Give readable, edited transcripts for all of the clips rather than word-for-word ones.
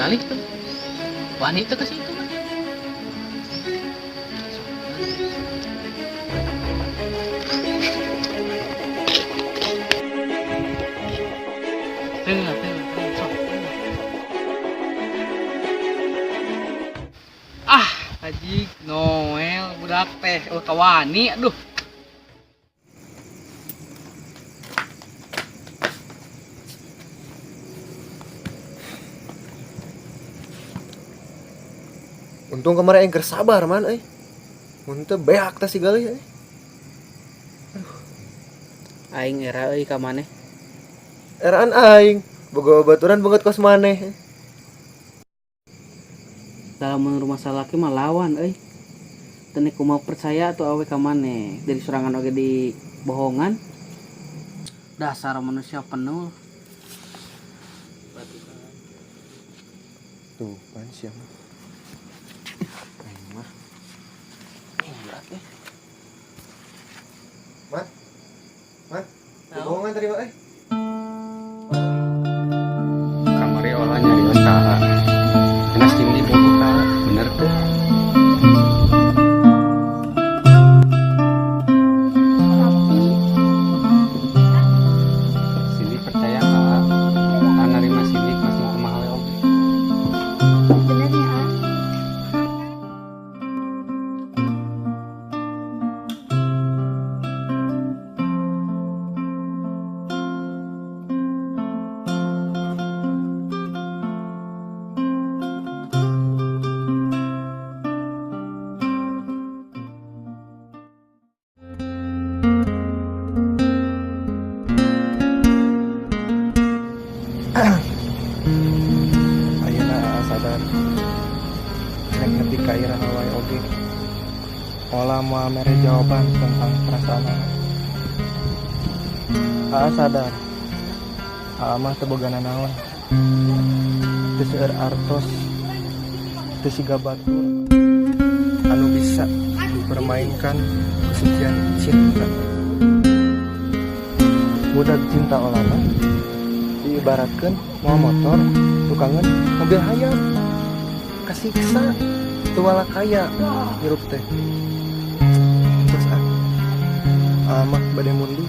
Galih tuh. Wani teu ka situ mah. Tengah, tengah, tengah, sok. Ah, Haji Noel budak teh oh kawani aduh. Untung kemarin aing keur sabar man euy. Mun teu beak teh si Galih euy. Aing era euy ka maneh. Eraan aing, boga babaturan banget kos maneh. Dalam rumah salaki mah lawan euy. Teu kumaha percaya atuh awe ka maneh. Dari sorangan oge di bohongan. Dasar manusia penuh. Tuh, pan sia mah. Aing mah. Berat eh. Man. Man, bohongan tadi mah euy. Kamari olah nyarios ka Enas Cindy bogoh ka bener tuh. Tapi Cindy percaya ka A narima Cindy masing kumaha we oge. Bener ya, A. Ayeuna Aa sadar rek nepi ka iraha wae oge Ola moal mere jawaban tentang perasaan Aa. Aa sadar Aa mah teu boga nanaon, teu seueur artos, teu siga batur anu bisa dipermainkan kesucian cinta. Budak cinta Ola mah diibaratkeun mawa motor tukangan mobil hayam, kasiksa teu wala kaya hirup teh. Terus ah, Aa mah bade mundur.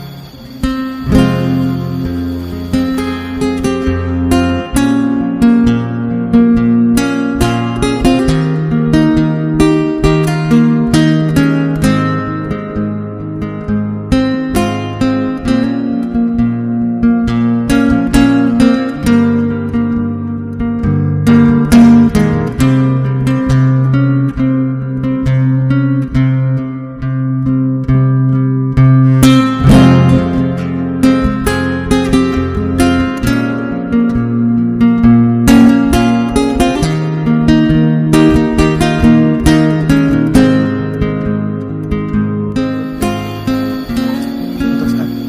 Terus ah,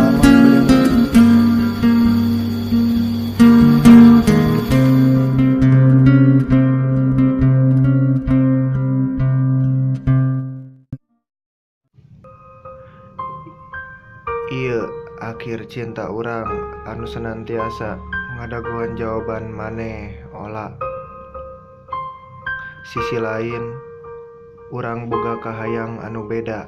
Aa mah bade mundur. Ieu akhir cinta urang anu senantiasa ngadagoan jawaban maneh Ola. Sisi lain urang boga kahayang anu beda.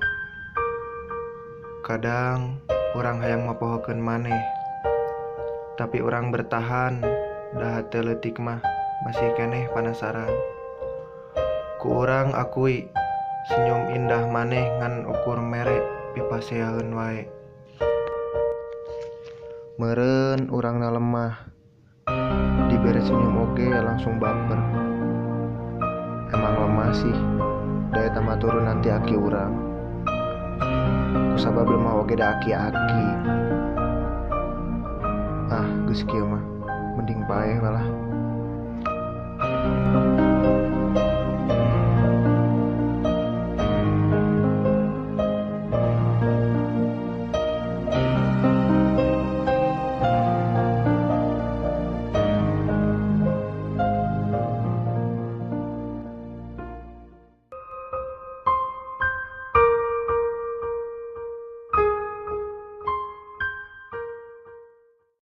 Kadang urang hayang mapohokeun maneh, tapi urang bertahan da hate leutik mah masih keneh panasaran. Ku urang akui senyum indah maneh ngan ukur mere pipaseaeun wae. Meureun urangna lemah, dibere senyum oge langsung baper. Emang lemah sih, da eta mah turun nanti aki urang. Kusabab lemah oge da aki-aki. Ah, geus kieu mah mending paeh malah.